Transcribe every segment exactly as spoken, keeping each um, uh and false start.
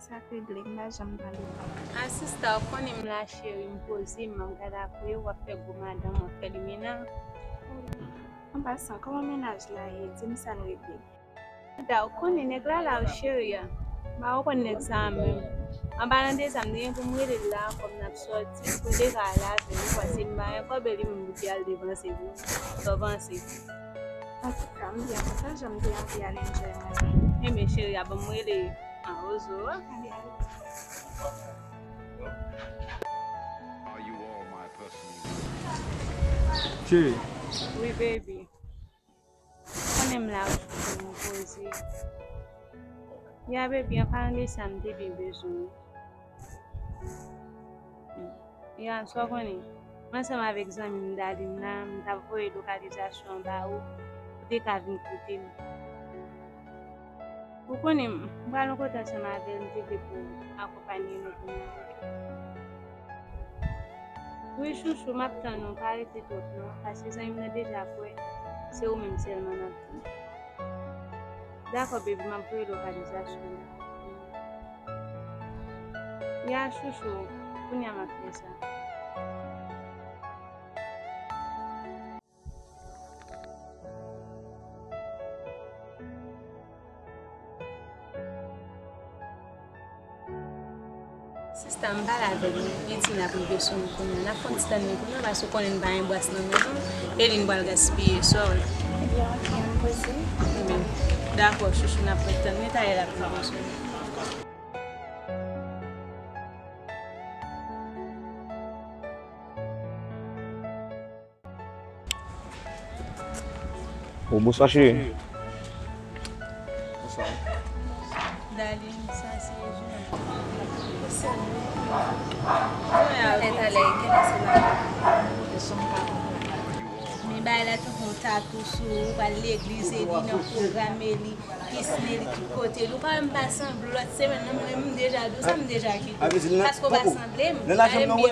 Sa k regle, m pa janm tande. A sista, ou konnen m la cheri, m poze, m ap gade apre, w ap fè gwo madanm, w ap fè limena. An pasan, kòman mennaj la ye? Di m sa n regle. Da, ou konnen nèg la la wi cheri a. M pa konn nèg sa a menm. An palan de sa, m te gen pou m rele l la ankò, m t ap sòti, pou l te ka al avè m, paske m pa gen kòb e li menm pou l al depanse pou sa w panse. Antouka, m byen kontan jan m te anvi al enjoy mwen. Enben cheri a, ban m rele mawozo a. Cheri. Wi, baby. Konnen m la wi chouchou, m poze. Ya, baby, an palan de sa, m te byen bezwen w. Ya, sa w konnen, m ansanm avèk zanmi m Darline la, m t ap voye lokalizasyon an ba ou, ou te ka vin kote m. Ou konnen, m pral yon kote ansanm avè l, m te vle pou w akonpanye nou kounye a. Wi, chouchou, m ap tann ou, pa rete twòp non, paske zanmi m nan deja kwè se ou menm sèlman n ap tann. Dakò, baby, m ap voye lokalizasyon an. Ya, chouchou, kounye a m ap fè sa. Sista, m pale avè l, li di n ap rive sou nou kounye a. N ap fè yon ti tann li kounye a, paske ou konnen n pa gen bwès nan mezon, e li n pral gaspiye, sorry. Ebyen, ok, ann poze. Ebyen, dakò, chouchou, n ap ret tann li, talè l ap rive sou nou. Oh, bonswa, cheri. Bonswa. Darline, sa se Juna. Talè, talè, kenbe se la. Men bagay la tankou yon tatou sou ou, ou pral legliz, e li nan pwogram, e li pisne, li tout kote. Ou pa wè m pa sanble lòt semèn nan, mwen menm m deja di w sa, m deja kite w. Paske w pa sanble m. Nan lajan m nan wè.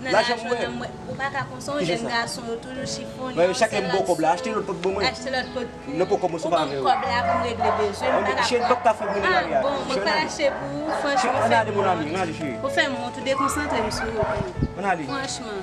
Nan lajan m wè. Ou pa ka konsa, yon jèn gason, yo toujou chifonnen. Chak lè m ba w kòb la, achte lòt pot ban mwen. Achte lòt pot pou ou. Nan pokò mwen sou pa avè w. Kòb la pou m regle bezwen, m pa ka pran. Cheri, m p ap ka fè mounen la. Bon, mwen pral achte pou ou, franchman, ou fè m wont. Ann ale, mon ami, ann ale, cheri. Ou fè m wont, ou dekonsantre m sou ou. Ann ale. Franchman.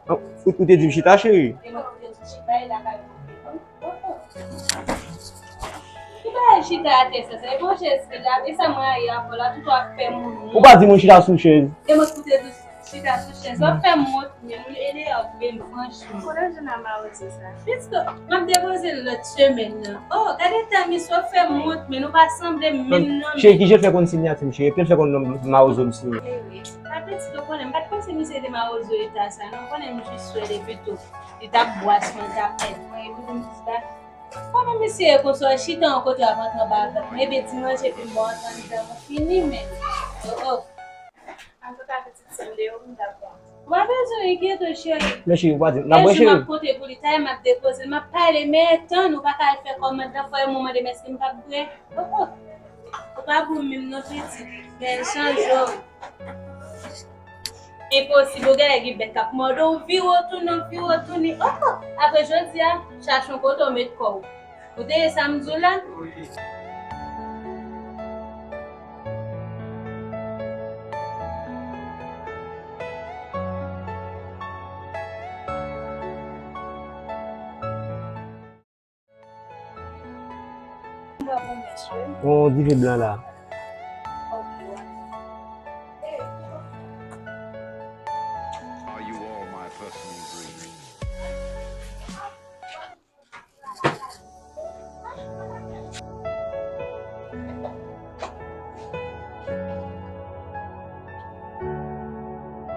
Ou, ou te di m chita, cheri? Ki bagay chita atè sa? Sa e bon chèz ki la, e sa mwen ayi avè w la, tout w ap fè moun. Ou pa di moun chita sou chèz. E mwen koute di chita sou chèz. W ap fè m wont, men nou ede w, men franchman. Kote w jwenn a mawozo sa? Piske m ap depoze l lòt semèn nan. Oh, gade tan misye, w ap fè m wont, men nou pa sanble menm non. Cheri, ki jan l fè konn siyati m, cheri? Epi l fè konn non mawozo m siyen. Pa pitit, ou konnen, m pa t panse misye te mawozo eta sa, non, ou konnen m jis wè l epi tou. Li t ap bwase mwen, li t ap èd mwen, epi tou m di sa. Kòman misye ye konsa, w chita yon kote w ap antre anba vant mwen, ebyen ti manje epi m ba w antre anndan, mwen fini menm. Oh, oh. Antouka, pitit, si m deyò, m t ap pran. Ou pa bezwen enkyete w, cheri. Men cheri, ou pa di m. N ap wè, cheri. M ap konte pou li, talè m ap depoze l, m ap pale, men tann, ou pa ka al fè kòmand lan, fò yon moman de m èske m p ap bwè. Oh, oh. Ou pa bon menm non, pitit. Men chanje w. Enposib, ou genlè gen bèt k ap mòde w, vire w tounen, vire w tounen. Oh, oh. Apre jodi a, chache yon kote w met kò w. Ou tande sa m di w la? Yon dife blan la. Are you all my personal dreams?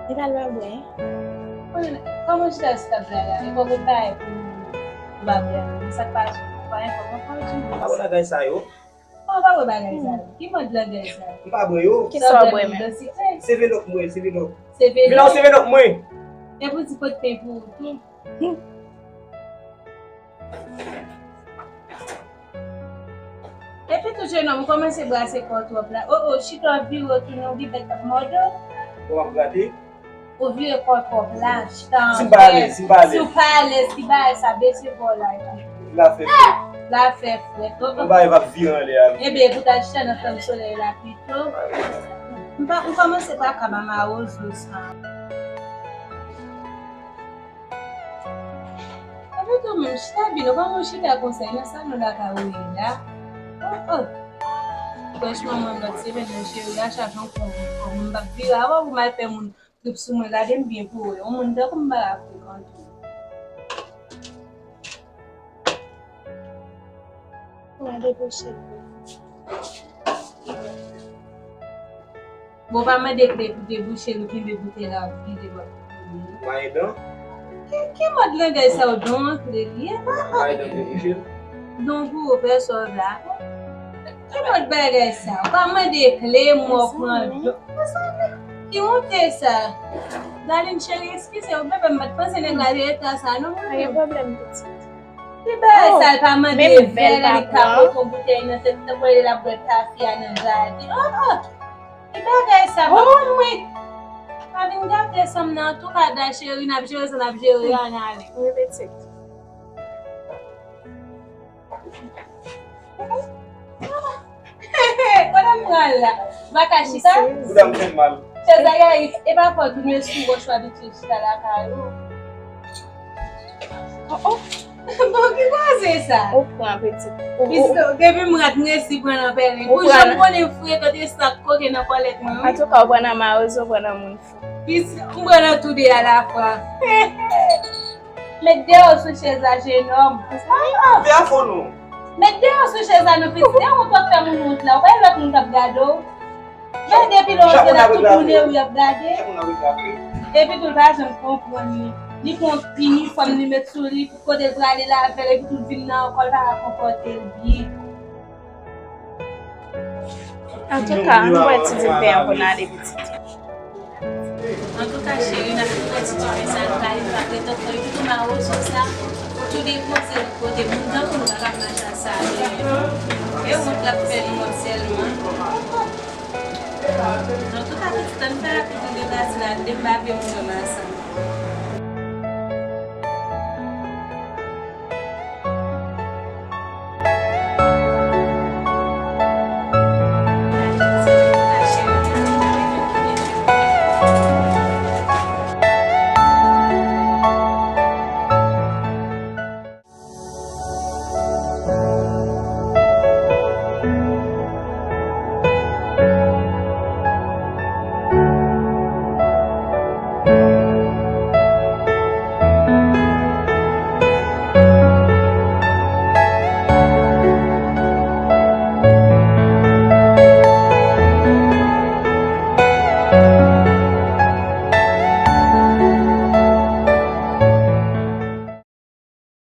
Li pa lwen bwè. Kòman chita sou tab la la? E pa pou bay pou ou pa bwè. Sa k pa sou pa enfòm. Kòman ou di? Pa wè bagay sa yo. Ou pa wè bagay sa yo. Ki mòd langay sa yo? M pa bwè yo. Kisa w bwè menm? Densite. Seven Up mwen, Seven Up. Seven Vin la Up. Seven Up mwen. E pou ti pot pen pou ou tou. Epi tou jenòm ou kòmanse brase kò w twòp la. O o, chita w vire w tounen ou gen bèt k ap mòde w. Bon, m ap grate. Ou vire kò w twòp la, chita Si m pa alèz, si m pa Si w alèz. Pa alèz, ki bagay sa bese kò w la epi. La fè frèt. La fè frèt. O o. Yon bagay p ap vire anlè a. Ebyen, pou ta chita nan flanm solèy la pito. M pa, m kòmanse pa kaba mawozo sa. Epi tou menm chita byen, ou pa mwen chita konsa nan salon la ka woye la. Oh oh. Franchman mwen lòt semèn nan cheri a chache yon kòm kòm m p ap vire avè w pou m al fè moun trip sou mwen, gade m byen pou wè. Yon moun tankou m pa ka frekante. Gade pou cheri. Bon pa mande kle pou debouche l ou kenbe boutèy la ap vide bò. Mayen dan. Ki, ki mòd langay sa yo don an kle li ye? Mayen dan debouche l. Don pou ou fè sa w la. Ki mòd bagay sa? Ou pa mande kle m w pran don. Ki wonte sa? Darline cheri eskize w bebe m pa t panse nèg la te eta sa non. Pa gen pwoblèm pitit. Ki bagay sa l pa mande vèl li ka pote yon boutèy nan tèt tankou l ap bwè tafya nan jaden. Oh oh. Ki bagay sa? Bon mwen. Pa vin gate san m nan antouka da cheri n ap jere sa n ap jere a n ale. Wi pitit. Kote m pral la? M pa ka chita? Bouda m fè m mal. Chèz la e pa fòt ou men sou wòch w abitye chita lakay ou. Oh oh. Bon ki koze sa? Ou pran pitit. Ou, Pis ou, depi m rat m resi pran nan pèlen. Ou Pou jan pran- m konnen fre kote sa k koke nan kòlèt mwen wi. Antouka ou pran nan mawozo, ou pran nan moun fou. Pis m pran nan tou de a la fwa. Met deyò sou chèz la jenòm. Vè a fò non. Met deyò sou chèz la non pitit. E wont w ap fè moun wont la. Ou pa wè lòt moun k ap gade w. Men depi lè w antre la tout moun e ou y ap gade. Epi tou l pa janm konprann li. Li pran inifòm li met sou li, kote l prale la avè l, epi tou l vin nan kò l pa ka konpòte l byen. Antouka, ann bwè ti dife an pou n ale pitit. Antouka cheri, n ap fin bwè ti dife sa, n ka rive ap ret ankò. Epi tou mawozo sa, tou depoze l kote moun tankou nou pa ka mache a sa. E wont l ap fè nou wont sèlman. Antouka pitit, ann fè rapid nou deplase la, depi m pa vle moun yo mache.